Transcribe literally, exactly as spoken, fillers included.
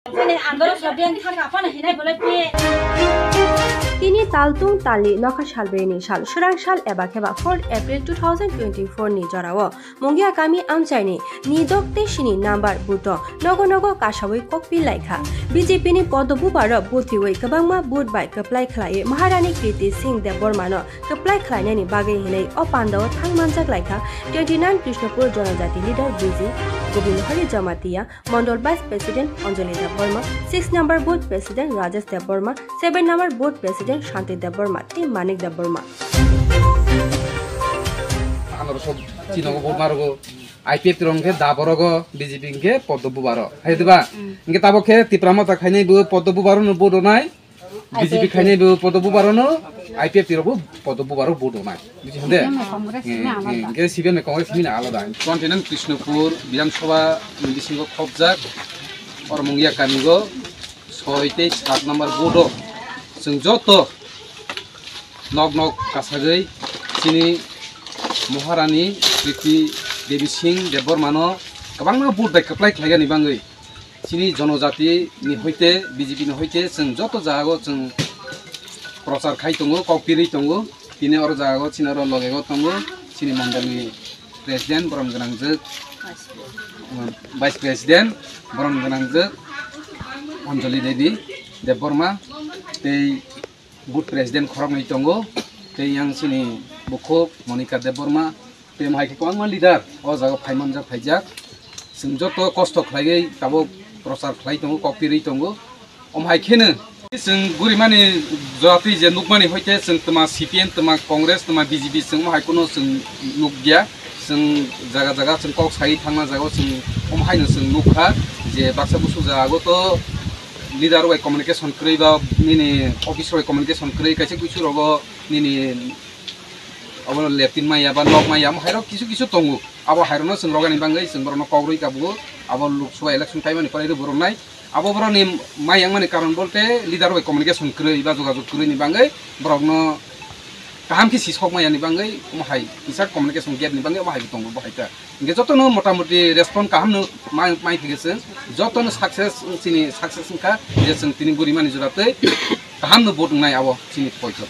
Tini taltung talni nokha salbrini sal, swrang sal eba khe ba fourth April two thousand twenty-four ni jorao Mungia kami amchaini nidok tei sini number booth o nogo nogo kasawi kokpil laikha. B J P ni poddo bubaro buthiwi kwbangma booth bai kwplai khlaiwi Maharani Kriti Singh Debbarma no kwplai khlainani bagwi hinwi o pandao thang manjak laikha twenty-nine Krishnapur Jonojati leader B J Gobind Hari Jamatia, Mondol Vice President Anjali Debbarma, six number booth President Rajesh Debbarma, seven number booth President Shanti Debbarma tei Manik Debbarma. Ano sok chino go bot marogo, I P F T rong ke da borogo, B J P ke poddo bubaro. Hai diba? Inge tabo ke Tipra Motha khainai bo poddo bubaro no bodo nai. B J P khainai bo poddo bubaro no, I P F T rok bo poddo bubaro bodo nai. Buji hande? Inge C P M ni Congress himina alada. Twenty-nine Krishnapur Bidhan Sabha ni bisingo khopjak, oro Mungia kamigo soi tei sat number booth o chwng joto nok nok kasagwi chini Maharani Kriti Devi Singh Debbarma no kwbangma booth bai kwplai khlaigani bagwi chini jonojati ni hoite B J P ni hoite chwng joto jaga o chwng prochar khai tongo, kok pirwi tongo. Tini oro jaga o chini oro loge o tongo chini mondol ni President borom gwnangjwk, Vice President borom gwnangjwk Anjali Devi Debbarma tei Booth President khoroknwi tongo, tei yang chini bukhuk Monika Debbarma, tei mohai khe kwbangma leader o jaga phai manjak phaijak. Chwng joto kosto khlaiwi tabuk prochar khlai tongo, kok pirwi tongo. Omo hai kheno chwng gurimani jatwi je nukmani hoite chwng twma C P M, twma Congress, twma B J P chwng omo hai kheno chwng nukya. Chwng jaga jaga chwng kok sai thangna jaga o chwng omo haino chwng nukha je baksa busu jaga o to leader bai communication kwrwi ba nini office bai communication kwrwi kaisa kuisu rogo nini obo latrine maya ba nok maya omo hairok kisu kisu tongo. Abo hairokno chwng rogani bagwi chwng borokno kok rwi kabugo. Abo Lok Sabha election time ni pore rw borok nai. Abo borokni mai yang mani karon bolte leader bai communication kwrwi ba jogajog kwrwi ni bagwi borokno kaham khe sisok maya ni bagwi omo hai kisa communication gap ni bagwi omo hai bo tongo bo hai ta. Hingke jotono motamoti respond kaham no mai, mai phige chwng, jotono success, chini success wngkha je chwng tini gurimani jora tei kaham no vote wngnai abo chini poito.